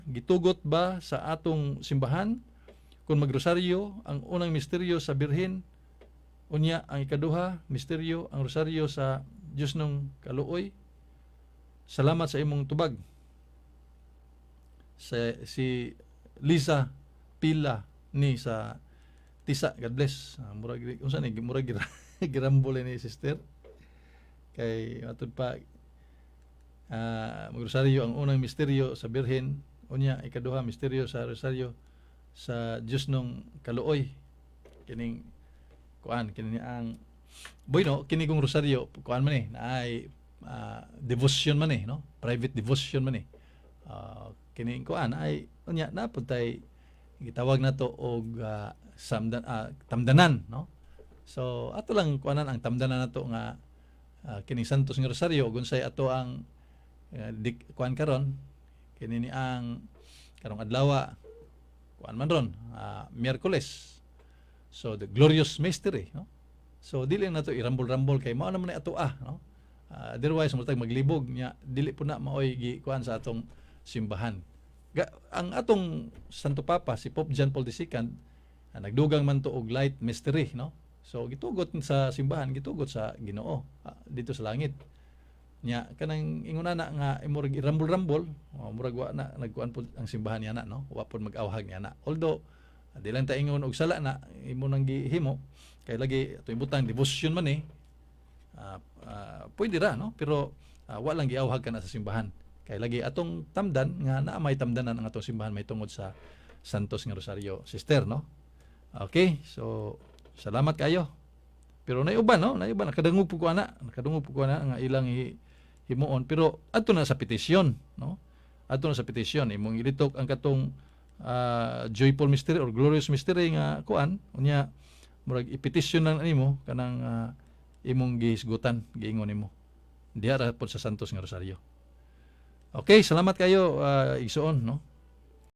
Gitugot ba sa atong simbahan kung magrosaryo ang unang misteryo sa Birhen, unya ang ikaduha misteryo ang rosaryo sa Dios nung kaluoy? Salamat sa imong tubag. Sa si Lisa Pila ni sa Tisa. God bless. Murag unsa ni, murag girambol ni sister kay matud pa magrosaryo ang unang misteryo sa Birhen, unya ikaduha misteryo sa rosaryo sa Dios nung kaluoy. Kining kuan kini ang bueno, kini kong rosaryo, kuan man eh, naay devotion man eh, no? Private devotion man eh. Kining kuan ay unya na pud tay gitawag nato og samdan, tamdanan, no? So ato lang kuanan ang tamdanan nato nga kining Santos nga Rosaryo ug unsay ato ang kuan karon, kini ni ang karong adlaw, kuan man ron, Miyerkules. So the glorious mystery, no? So dili na nato irambol-rambol kay mao naman ni ato ah, no? Otherwise murag maglibog nya dili po na maoy gi kuan sa atong simbahan. Ang atong Santo Papa, si Pope John Paul II, nagdugang man to og light mystery, no? So gitugot sa simbahan, gitugot sa Ginoo dito sa langit. Nya kanang ingon ana nga murag irambol-rambol, oh, murag wa na nagkuan pud ang simbahan niya na, no? Wa pud mag-awhag niya na. Although di lang ta ingon og sala na imo nang gihimo kay lagi ato ibutang devotion man eh. Pwede ra, no? Pero wa lang giawhag kana sa simbahan. Kay lagi atong tamdan nga naa may tamdanan ang atong simbahan may tungod sa Santos nga Rosario, sister, no? Okay, so salamat kayo. Pero naiuban, no? Naiuban, nakadungog po ko ana, nakadungog po ko ana nga ilang himuon, pero adto na sa petisyon, no? Adto na sa petisyon, imong ilitok ang katong joyful mystery or glorious mystery nga kuan, unya murag ipetisyon lang nimo kanang imong gihisgutan, giingon nimo. Diha ra pod sa Santos nga Rosario. Okay, salamat kayo, igsoon, no?